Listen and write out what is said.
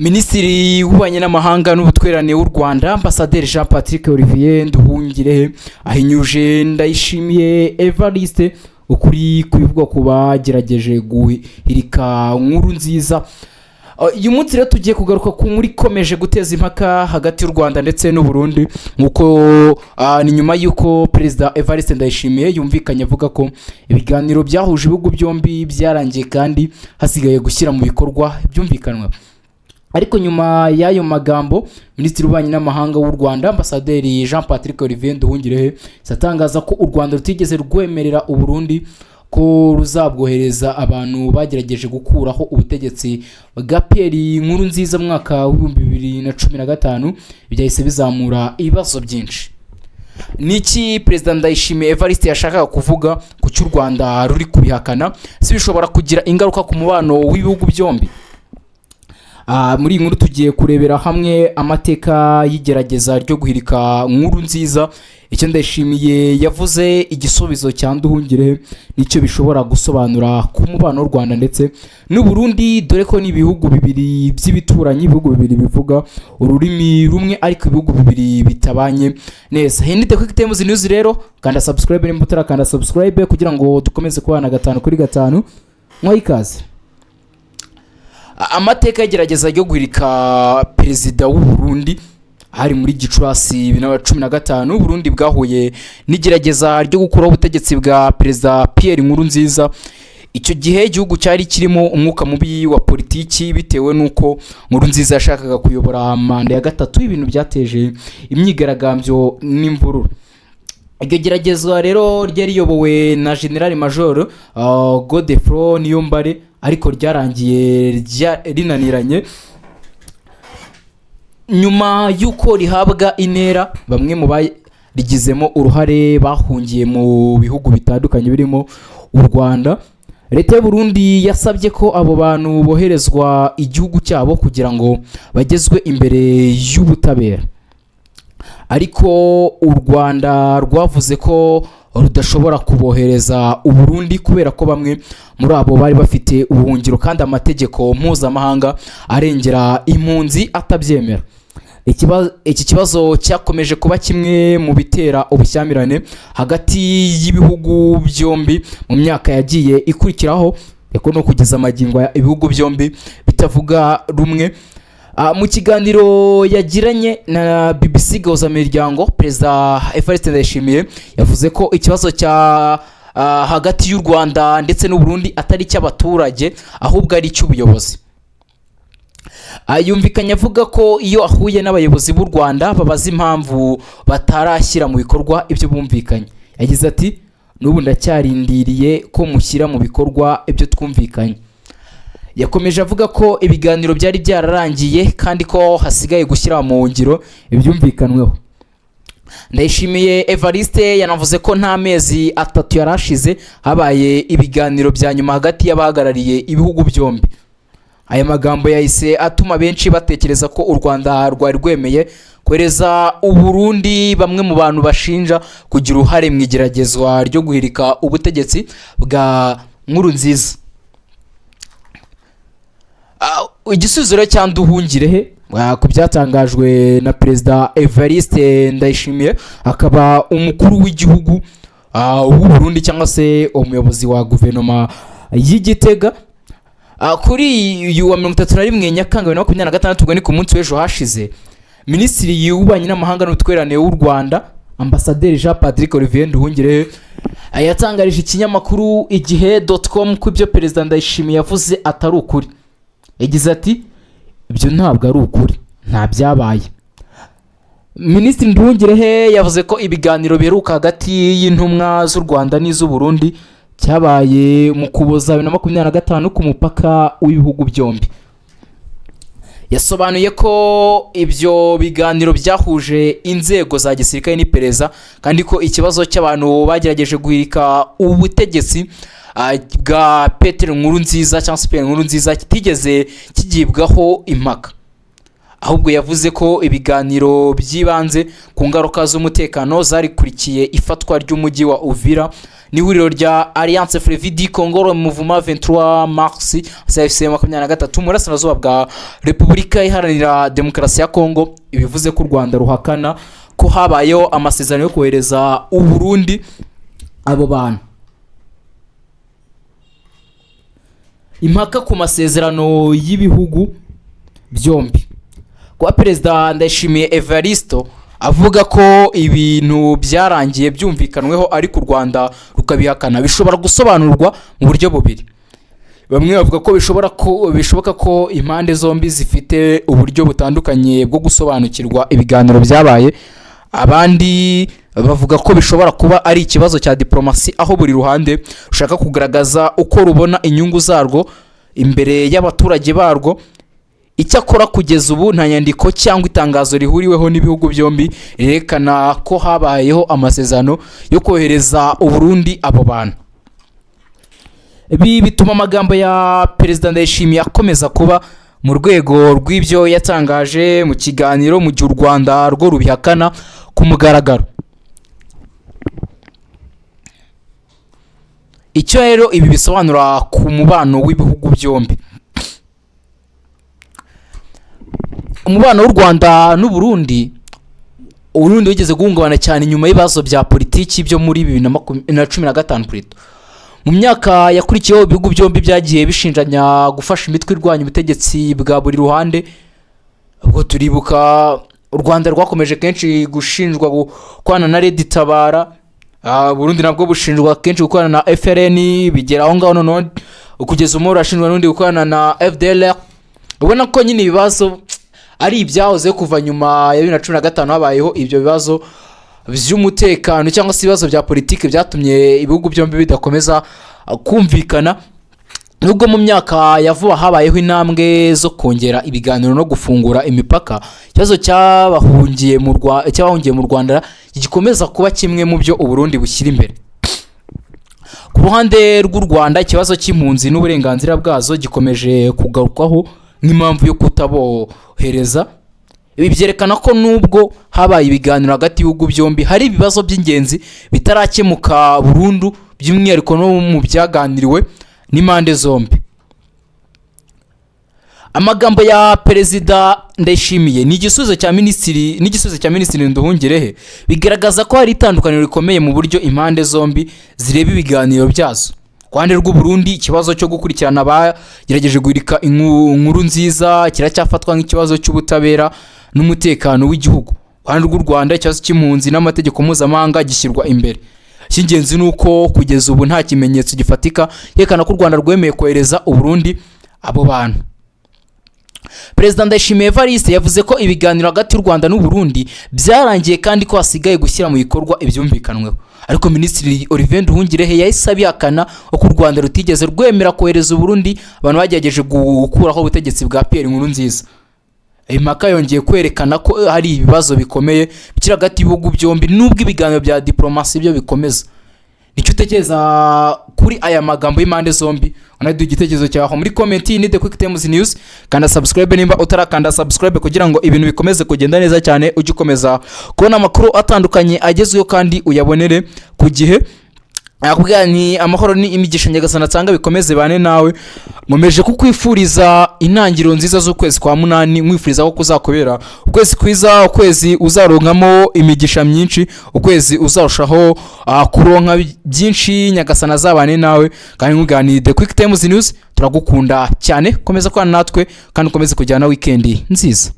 Minisitiri w'Ububanyi n'Amahanga n'Ubutwererane w'u Rwanda, Ambasaderi Jean Patrick Olivier Nduhungirehe, ahinyuje Ndayishimiye Evariste ukuri ku bivugwa ku bagerageje guhirika Nkurunziza. Uyu munsi rero tugiye kugaruka ku nkuru ikomeje guteza impaka hagati y'u Rwanda ndetse n'u Burundi, nk'uko ni nyuma y'uko Perezida Evariste Ndayishimiye yumvikanye avuga ko ibiganiro byahuje ibihugu byombi byarangiye kandi hasigaye gushyira mu bikorwa ibyumvikanwa. Ariko nyuma y'ayo magambo, Minisitiri w'Ububanyi n'Amahanga w'u Rwanda, Ambasaderi Jean Patrick Olivier Nduhungirehe, atangaza ko u Rwanda rutigeze rwemerera u Burundi ko ruzabwohereza abantu bagerageje gukuraho ubutegetsi bwa Pierre Nkurunziza mu mwaka w'2015. Byahise bizamura ibibazo byinshi. Niki Perezida Ndayishimiye Evariste yashakaga kuvuga? Ku cy'u Rwanda ruri kubihakana, si bishobora kugira ingaruka ku mubano w'ibihugu byombi? Muri iyi nkuru tugiye kurebera hamwe amateka y'igerageza ryo guhirika Nkurunziza, icyo Ndayishimiye yavuze, igisubizo cya Nduhungirehe nicyo bishobora gusobanura ku mubano w'u Rwanda ndetse n'u Burundi, dore ko ni ibihugu bibiri by'ibituranyi, ibihugu bibiri bivuga ururimi rumwe, ariko ibihugu bibiri bitabanye neza. Henite Quick Times News rero, kanda subscribe nimba utarakanda subscribe kugira ngo dukomeze kubana gatanu kuri gatanu. Mwaha ikaze. Amateka y'igerageza ryo guhirika perezida w'u Burundi. Hari muri Gicurasi 2015, Burundi bwahuye n'igerageza ryo gukuraho ubutegetsi bwa Perezida Pierre Nkurunziza. Icyo gihe igihugu cyari kirimo umwuka mubi wa politiki bitewe n'uko Nkurunziza yashakaga kuyobora manda ya gatatu, ibintu byateje imyigaragambyo n'imvururu. Iryo geragezwa rero ryari riyobowe na General Major Godefroid Niyombare, ariko ryarangiye rinaniranye nyuma y'uko rihabwa intera. Bamwe mu barigizemo uruhare bahungiye mu bihugu bitandukanye birimo u Rwanda. Leta y'u Burundi yasabye ko abo bantu boherezwa igihugu cyabo kugira ngo bagezwe imbere y'ubutabera, ariko u Rwanda rwavuze ko rudashobora kubohereza u Burundi kubera ko bamwe muri abo bari bafite ubuhungiro kandi amategeko mpuzamahanga arengera impunzi atabyemera. Iki kibazo cyakomeje kuba kimwe mu bitera ubushyamirane hagati y'ibihugu byombi mu myaka yagiye ikurikiraho, ariko no kugeza amagingo aya ibihugu byombi bitavuga rumwe. Mu kiganiro yagiranye na BBC Gahuzamiryango, Perezida Evariste Ndayishimiye yavuze ko ikibazo cya hagati y'u Rwanda ndetse n'u Burundi atari icy'abaturage, ahubwo ari icy'ubuyobozi. Yumvikanye avuga ko iyo ahuye n'abayobozi b'u Rwanda babaza impamvu batarashyira mu bikorwa ibyo bumvikanye. Yagize ati: "N'ubu ndacyarindiriye ko mushyira mu bikorwa ibyo twumvikanye." Yakomeje avuga ko ibiganiro byari byararangiye kandi ko hasigaye gushyira mu ngiro ibyumvikanweho. Ndayishimiye Evariste yanavuze ko nta mezi 3 yari ashize habaye ibiganiro bya nyuma hagati y'abahagarariye ibihugu byombi. Aya magambo yahise atuma benshi batekereza ko u Rwanda rwari rwemeye kohereza u Burundi bamwe mu bantu bashinja kugira uruhare mu igeragezwa ryo guhirika ubutegetsi bwa Nkurunziza. Igisubizo rero cya Nduhungirehe ku byatangajwe na Perezida Evariste Ndayishimiye, akaba umukuru w'igihugu w'u Burundi cyangwa se umuyobozi wa guverinoma y'Igitega. Kuri uyu wa 31 Nyakanga 2026, ubwo ni ku munsi w'ejo hashize, Minisitiri w'Ububanyi n'Amahanga n'Ubutwererane w'u Rwanda, Ambasaderi Jean Patrick Olivier Nduhungirehe, yatangarije ikinyamakuru igihe.com ko ibyo Perezida Ndayishimiye yavuze atari ukuri. Yagize ati: "Ibyo ntabwo ari ukuri, nta byabaye." Minisitiri Nduhungirehe yavuze ko ibiganiro biheruka hagati y'intumwa z'u Rwanda n'iz'u Burundi cyabaye mu Kuboza 2025 ku mupaka w'ibihugu byombi. Yasobanuye ko ibyo biganiro byahuje inzego za gisirikare n'iperereza, kandi ko ikibazo cy'abantu bagerageje guhirika ubutegetsi bwa Petero Nkurunziza cyangwa se Pierre Nkurunziza kitigeze kigibwaho impaka. Ahubwo yavuze ko ibiganiro by'ibanze ku ngaruka z'umutekano zarikurikiye ifatwa ry'umujyi wa Uvira n'ihuriro rya Alliance Fleuve du Congo Mouvement 23 Mars AFC 23 mu burasirazuba bwa Repubulika Iharanira Demokarasi ya Congo. Bivuze ko u Rwanda ruhakana ko habayeho amasezerano yo kohereza u Burundi abo bantu. Impaka ku masezerano y'ibihugu byombi. Kuba Perezida Ndayishimiye Evaristo avuga ko ibintu byarangiye byumvikanweho ariko u Rwanda rukabihakana, bishobora gusobanurwa mu buryo bubiri. Bamwe bavuga ko bishobora ko bishoboka ko impande zombi zifite uburyo butandukanye bwo gusobanukirwa ibiganiro byabaye. Abandi bavuga ko bishobora kuba ari ikibazo cya diplomasi, aho buri ruhande rushaka kugaragaza uko rubona inyungu zarwo imbere y'abaturage barwo. Icyakora kugeza ubu nta nyandiko cyangwa itangazo rihuriweho n'ibihugu byombi ryerekana ko habayeho amasezerano yo kohereza Uburundi abo bantu. Ibi bituma amagambo ya Perezida Ndayishimiye akomeza kuba mu rwego rw'ibyo yatangaje mu kiganiro, mu gihe u Rwanda rwo rubihakana ku mugaragaro. Icyo rero ibi bisobanura ku mubano w'ibihugu byombi. Umubano w'u Rwanda n'u Burundi, Uburundi wigeze guhungabana cyane nyuma y'ibibazo bya politiki byo muri 2015 plutôt. Mu myaka yakurikiyeho, ibihugu byombi byagiye bishinjanya gufasha imitwe irwanya ubutegetsi bwa buri ruhande. Ubwo turibuka u Rwanda rwakomeje kenshi gushinjwa gukorana na Red Tabara, Burundi nabwo bushinjwa kenshi gukorana na FLN, bigera aho ngaho noneho kugeza ubu rurashinjwa n'undi gukorana na FDLR. Ubona ko nyine ibibazo ari ibyahoze kuva nyuma ya 2015 habayeho ibyo bibazo by'umutekano cyangwa se ibibazo bya politiki byatumye ibihugu byombi bidakomeza kumvikana. Nubwo mu myaka ya vuba habayeho intambwe zo kongera ibiganiro no gufungura imipaka, ikibazo cy'abahungiye mu Rwanda gikomeza kuba kimwe mu byo Uburundi bushyira imbere. Ku ruhande rw'u Rwanda, ikibazo cy'impunzi n'uburenganzira bwazo gikomeje kugarukwaho nk'impamvu yo kutabohereza. Ibi byerekana ko nubwo habaye ibiganiro hagati y'ibihugu byombi, hari ibibazo by'ingenzi bitarakemuka burundu, by'umwihariko no mu byaganiriwe n'impande zombi. Amagambo ya Perezida Ndayishimiye ni igisubizo cya Minisitiri n'igisubizo cya Minisitiri Nduhungirehe bigaragaza ko hari itandukaniro rikomeye mu buryo impande zombi zireba ibiganiro byazo. Ku ruhande rw'u Burundi, ikibazo cyo gukurikirana abagerageje guhirika Nkurunziza kiracyafatwa nk'ikibazo cy'ubutabera n'umutekano w'igihugu. Ku ruhande rw'u Rwanda, ikibazo cy'impunzi n'amategeko mpuzamahanga gishyirwa imbere. Icy'ingenzi ni uko kugeza ubu nta kimenyetso gifatika yerekana ko u Rwanda rwemeye kohereza Uburundi abo bantu. Perezida Ndayishimiye Evariste yavuze ko ibiganiro hagati y'u Rwanda n'u Burundi byarangiye kandi ko hasigaye gushyira mu bikorwa ibyumvikanweho. Ariko Minisitiri Olivier Nduhungirehe yahise abihakana ko u Rwanda rutigeze rwemera kohereza Uburundi abantu bagerageje gukuraho ubutegetsi bwa Pierre Nkurunziza. Impaka yongeye kwerekana ko hari ibibazo bikomeye bikiri hagati y'ibihugu byombi, nubwo ibiganiro bya diplomasi byo bikomeza. Icyo utekereza kuri aya magambo y'impande zombi, unaduha igitekerezo cyawe muri comment. Ni The Quick Times News. Kanda subscribe nimba utarakanda subscribe kugira ngo ibintu bikomeze kugenda neza cyane, ujye ukomeza kubona amakuru atandukanye agezweho kandi uyabonere ku gihe. Nakubwira ni amahoro ni imigisha Nyagasani atanga bikomeze bane nawe. Nkomeje kukwifuriza intangiriro nziza z'ukwezi kwa munani, nkwifuriza ko kuzakubera ukwezi kwiza, ukwezi uzaronkamo imigisha myinshi, ukwezi uzarushaho kuronka byinshi. Nyagasani azabane nawe. Kandi nkuganiriye The Quick Times News, turagukunda cyane. Komeza kubana natwe kandi ukomeze kujyana weekend nziza.